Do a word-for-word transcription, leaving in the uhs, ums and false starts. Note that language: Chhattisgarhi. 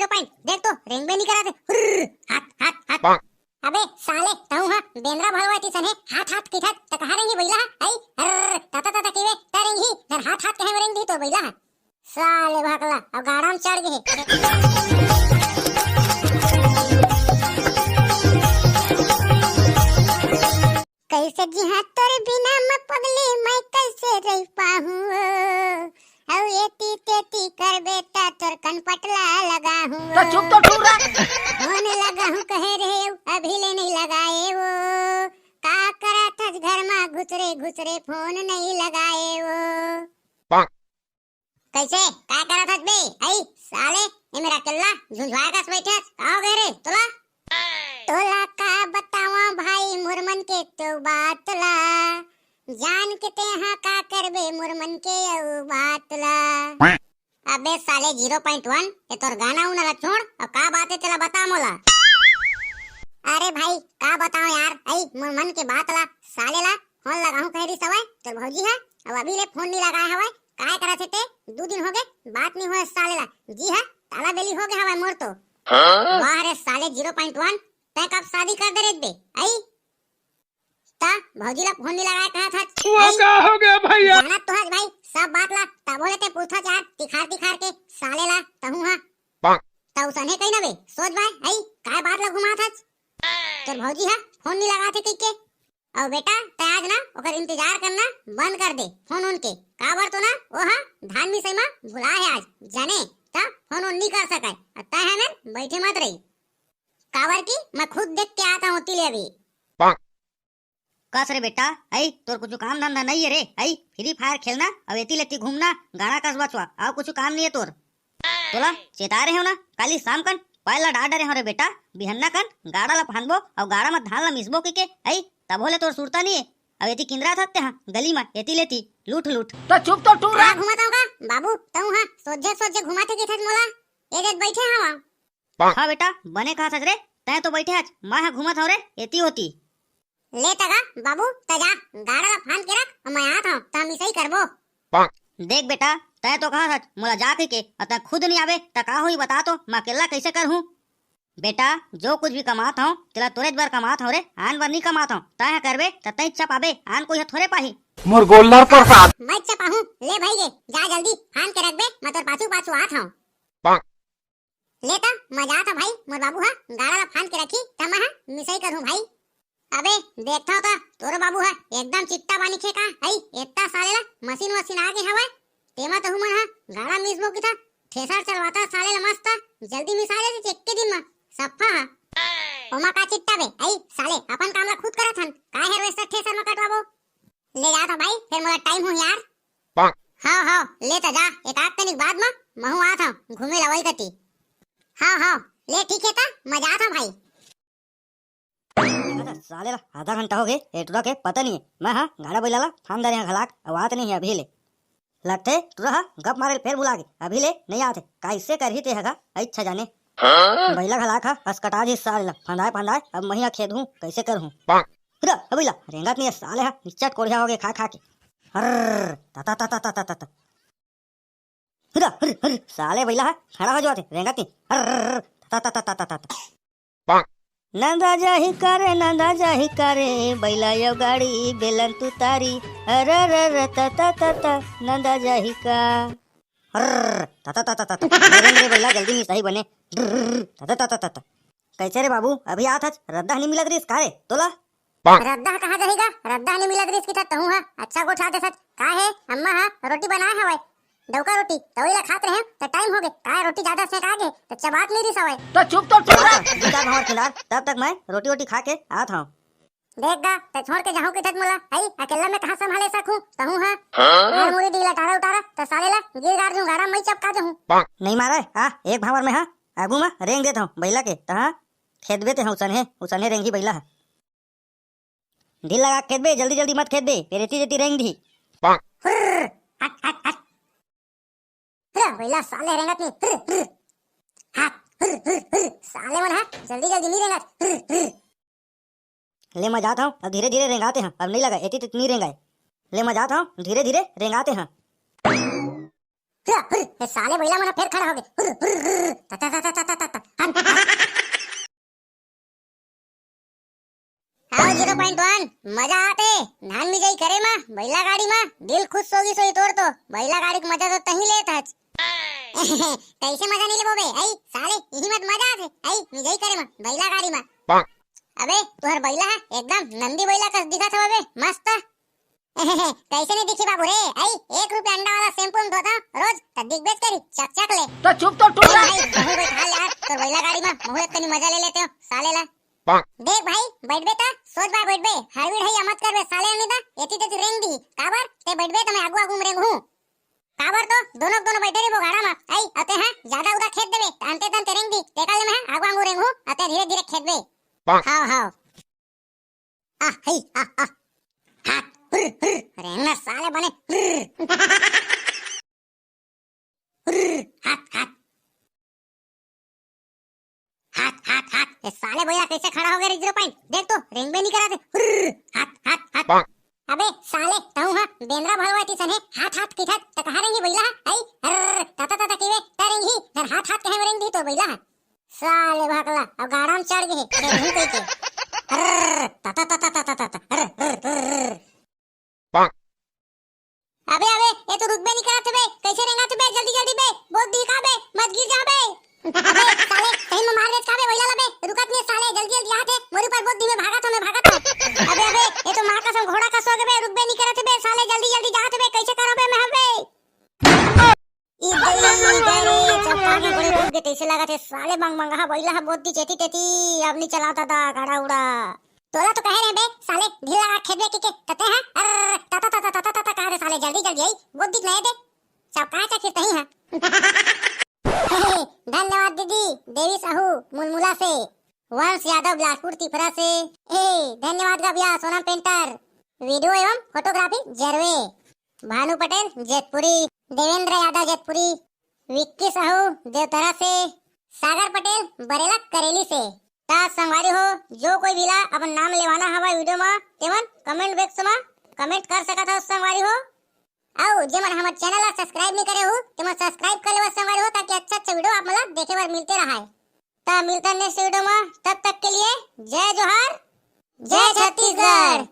पॉइंट देख तो, रेंगबे नहीं करत हे। हुर्र, हाथ, हाथ, हाथ। अबे साले, तहूं हा बेंदरा भलवा ती सने हाथ, हाथ किथत, त कहाँ रेंगी बइला हा? आई, हर्र, तता, तता किवे, त रेंगी, धन हाथ, हाथ कहे में रेंग दी तो बइला हा। साले भकला, अब गाड़ा में चढ़ गए। कैसे जिहा तोर बिना म पगली, मैं कैसे रह पाहूँ ओ? अउ एती तेती करबे त तोर कनपट ला लगाहूँ ओ। त चुप तो टूरा। फोन लगाहूँ कहे रहे ओ, अभी ले नहीं लगाए ओ। का करत हस घर मा घुसरे घुसरे फोन नहीं लगाए ओ। कैसे? का करत हस बे? आई, साले, ये मेरा अकेला झुंझुआ कस बैठे हस। का हो गए रे तोला? तोला का बतावा भाई, मोर मन के तो बात ला। जान के तेहा का करबे मोर मन के अउ बात ला। अबे साले ज़ीरो पॉइंट वन, ये तोर गाना उना ला छोड़, अब का बात हे तेला बता मोला। अरे भाई, का बताओ यार, आई मोर मन के बात ला, साले ला फोन लगाहूं कहे रिस हवय तोर भौजी हा, अब अभी ले फोन नहीं लगाए हवय, काय करत हे ते? दू दिन हो गए, बात नहीं होए साले ला। जी हाँ, ताला बेली हो गए हवय मोर तो। हाँ? वाह रे साले ज़ीरो पॉइंट वन, तै कब शादी कर दे रे बे? आई? ता भौजी ला फोन नहीं लगाए कहा था। वो आई? का हो गया भैया? जानत तो हस भाई, सब बात ला, तबो ले ते पूछा चार, तिखार तिखार के, साले ला, तहूं हा। त उसने कही ना बे, सोच भाई, आई? काय बात ला घुमा था? तोर भौजी हा, फोन नहीं लगा थे कह के। अउ बेटा, तै आज ना ओकर इंतजार करना बंद कर दे, फोन उन के। काबर तो ना, वो हा धान मिसई मा भुला है आज, जाने, त फोन उन नहीं कर सके। अउ तै है ना, बैठे मत रही। काबर की मैं खुद देख के आता हूँ तिले अभी। कस रे बेटा, आई तोर कुछ काम धंधा नहीं है रे, आई फ्री फायर खेलना, अउ एती लेती घूमना, गाना कस बचवा, अउ कुछ काम नहीं है तोर। तोला चेता रहे हो ना, काली शाम कन पायल ला डार डरे हो रे बेटा, बिहन्ना कन गाड़ा ला फांदबो अउ गाड़ा म धान ला मिसबो के के, आई तब होले तोर सुरता नहीं है। अब एती किंदरा थत्ते हाँ गली म एती लेती लूट लूट। तो चुप तो टूरा। का घुमात हूँ का बाबू, तहूँ हाँ सोझे सोझे घुमाथे किथस मोला, ए देत बैठे हवा। हाँ बेटा, बने कहा थस रे, तै तो बैठे हच, मैं हा घूमत हूँ रे, एती होती। ले तगा बाबू, त जा, गाड़ा ला फांद के रख, अउ मैं आत हूँ, त हम इसही करबो। देख बेटा, तै तो कहा सच, मोला जा कहि के, अउ तै खुद नहीं आबे, त का होई बता तो, मैं अकेला कैसे करहूँ? बेटा, जो कुछ भी कमात हूँ, तेला तोरेच बर कमात हूँ रे, आन बर नहीं कमात हूँ। तै हा करबे, त तै इच्छा पाबे, आन कोई हा थोरे पाही। मोर गोल्लर प्रसाद। मैं इच्छा पाहूँ, ले भाई गे, जा जल्दी, फांद के रखबे, मैं तोर पाछू पाछू आत हूँ। ले त, मजा आता भाई, मोर बाबू हा गाड़ा ला फांद के रखी, त मैं हा मिसई करहूँ भाई। अबे, देखता हो त, तोरो बाबू हा एकदम चिट्टा बानी खे का, हई, एत्ता साले ला मशीन वशीन आ गे हवय, तेमा तहु मन हा गाड़ा मिसबो की था, थ्रेसर चलवाता साले ला मस्त, जल्दी मिसा लेते एक्के दिन मा, सफ्फा हा। ओमा का चिट्टा बे, हई, साले, अपन काम ला खुद करत हन, काय harvester थ्रेसर मा कटवाबो? ले जात हव भाई, फेर मोला टाइम हो यार। हव, हव, ले त जा, एक आध तनिक बाद म महू आत हव, घूमे ला वही कती। हव, हव, ले ठीक हे त, मैं जात हव भाई। साले ला आधा घंटा हो गे, ए टुरा के पता नहीं हे। मैं हा गाड़ा बइला ला फांद दे रहे हव घलाक, अउ आत नहीं हे अभी ले। लगथे टुरा हा गप मारे ल फेर भुला गे, अभी ले नहीं आत हे। कइसे करही ते ह गा, अच्छा जाने। हाँ? बइला घलाक हा असकटा जी साले ला, फंदाए फंदाए अब महिया खेदहूँ, कइसे करहूँ? हुरा, अबे ला, रेंगत नहीं हे साले हा, निच्चट कोढ़िया हो गे खा खा के। हर्र, ता ता ता ता ता ता ता। हुरा, हुर, हुर, साले बइला हा, खड़ा हो जाते, रेंगत नहीं। हर्र, ता ता ता ता ता ता ता। नंदा जाही का रे, नंदा जाही का रे, बइला यो गाड़ी, बेलन तू तारी। अरे रे रे, ता ता ता ता, नंदा जाही का। हर्र, ता ता ता ता ता ता। अरे रे बइला, जल्दी नहीं सही बने। हर्र, ता ता ता ता ता। कैसे रे बाबू, अभी आत हच, रद्दा नहीं मिलत रिस का रे तोला? रद्दा कहाँ जाही गा? रद्दा नहीं मिलत रिस कि था तहूँ हा। अच्छा गोठा देसत। का हे, अम्मा हा रोटी बनाए हवय। डौका रोटी, तवई ला खात रहे, त टाइम हो गे। का रोटी ज्यादा सेंका गे, त चबात नहीं रिस हवय। तो चुप तो टूरा। जा, जा, भंवर खिंदार, तब तक मैं रोटी वोटी खा के आत हूँ। देख गा, त छोड़ के जाहूँ किथत मोला, हई, अकेला में कहाँ संभाले सकहूँ, तहूँ हा। हाँ? अगर मुड़ी डीला टारा उतारा, त साले ला गिर गाड़ दूँ, गाड़ा मई चपका दूँ। नहीं मारे, आ, एक भांवर में हा, आगू में रेंग देत हूँ, बइला के, तहाँ खेदबे ते हूँ, उसने, उसने रेंगी बइला हा। ढील लगा के खेदबे, जल्दी जल्दी मत खेदबे, फेर एती जेती रेंग दी। हुर्र, हट, हट, हट। हुर्र, बइला साले रेंगत नहीं, हुर्र, हुर्र। हट, हुर्र, हुर्र, हुर्र, साले मन हा, जल्दी जल्दी नहीं रेंगत, हुर्र, हुर्र। ले मैं जात हूँ, अब धीरे धीरे रेंगाते हैं, अब नहीं लगा, एती तेती नहीं रेंगाए। ले मैं जात हूँ, धीरे धीरे रेंगाते हैं। हुर्र, हुर्र, ए साले बइला मन फेर खड़ा होगे। हुर्र, हुर्र, हुर्र, ता, ता, ता, ता, ता, ता, ता, हन, हन। आओ ज़ीरो पॉइंट वन, मजा आथे। धान मिजई करे मा, बइला गाड़ी मा, दिल खुश होगी सोई तोर तो। बइला गाड़ी के मजा तो तहीं लेत हच। कैसे मजा नहीं लेबो बे? आई, साले, इही मत मजा आथे। आई, मिजई करे मा, बइला गाड़ी मा। अबे, तुहर बइला ह एकदम नंदी बइला कस दिखत हवे बे, मस्त। कैसे नहीं दिखी बाबू रे? आई, एक रुपया अंडा वाला शैम्पू में धोता हूँ रोज, त दिखबेच करी, चकचक ले। तो चुप तो टूट ए जा। भाई, महू बैठा ले यार, तोर बइला गाड़ी मा, महू एक कनी मजा ले लेते हो, साले ला। देख भाई, बैठबे त सोच बाय बैठबे, हड़बीड़ है या मत करबे, साले नहीं ता एती तेती रेंग दी। काबर? ते बैठबे त मैं आगू आगू में रेंग हूँ। काबर तो दोनों दोनों बैठे रहिबो गाड़ा मा, आई, अते हाँ, ज्यादा उदा खेत देबे, त अंते तंते रेंग दी, तेकर ले मैं आगू आगू रेंग हूँ, अते धीरे धीरे खेत बे। हाव, हाव। आ, हई, आ, आ। हाथ, हुर, हुर, रेंगना साले बने, हुर। हुर, हाथ, हाथ। हाथ, हाथ, हाथ। ए साले बइला कैसे खड़ा होगे रे ज़ीरो पॉइंट? देख तो, रेंगबे नहीं करत हे। हुर, हाथ, हाथ, हाथ। अबे साले, तहूँ हा बेंदरा भलवा ती सने हाथ, हाथ किथत, त कहाँ रेंगी बइला हा? आई, हर, तता, तता किवे, त रेंगी, धर हाथ, हाथ कहे में रेंग दी तो बइला हा। साले भकला, अब गाड़ा में चढ़ गए, अरे नहीं कही के। हर, तता, तता, तता, तता, हर, हर, हर, हर। अबे, अबे, ए तो रुकबे नहीं करत बे, कैसे रेंगत बे? जल्दी, जल्दी बे, बोत दी का बे, मत गिर जा बे। अबे, साले, सही में मार देत का बे, वइला ला बे, रुकत नहीं साले, जल्दी, जल्दी आते, मोरी पर बोत दी में भागत हो, मैं भागत हो। अबे, अबे, ए तो माँ कसम घोड़ा कस होगे बे, रुकबे नहीं करत बे, साले, जल्दी, जल्दी जात बे, कैसे करबे मैं हबे? ई दई गरे, चपका के गोड़े फूट के तैसे लागत हे, साले बंग बंग हा, बइला हा बोत दी चेती तेती, अब नहीं चलाता दा, गाड़ा उड़ा। तोला तो कहे रहे बे, साले, ढील लगा खेदबे के, के, तते हाँ? अर्र, ता, ता, ता, कहा रे साले, जल्दी, जल्दी आई, बोत दी नहीं दे। चपका चा फिर तही हाँ। धन्यवाद दीदी, देवी साहू, मुलमुला से। वंश यादव, बिलासपुर, तिपरा से। ए, धन्यवाद गा भैया, सोनम पेंटर, वीडियो एवं फोटोग्राफी जरवे। भानु पटेल, जेतपुरी। देवेंद्र यादव, जेतपुरी। विक्की साहू, देवतरा से। सागर पटेल, बरेला, करेली से। त संगवारी हो, जो कोई भी ला अपन नाम लेवाना हवय वीडियो मा, तेमन कमेंट बॉक्स मा कमेंट कर सकत हो संगवारी हो। अउ जेमन हमर चैनल ला सब्सक्राइब नहीं करे हो, तेमन सब्सक्राइब कर लेवा संगवारी हो, ताकि अच्छा अच्छा वीडियो आप मन ला देखे बर मिलते रहे। त मिलता नेक्स्ट वीडियो मा, तब तक के लिए जय जोहार, जय छत्तीसगढ़।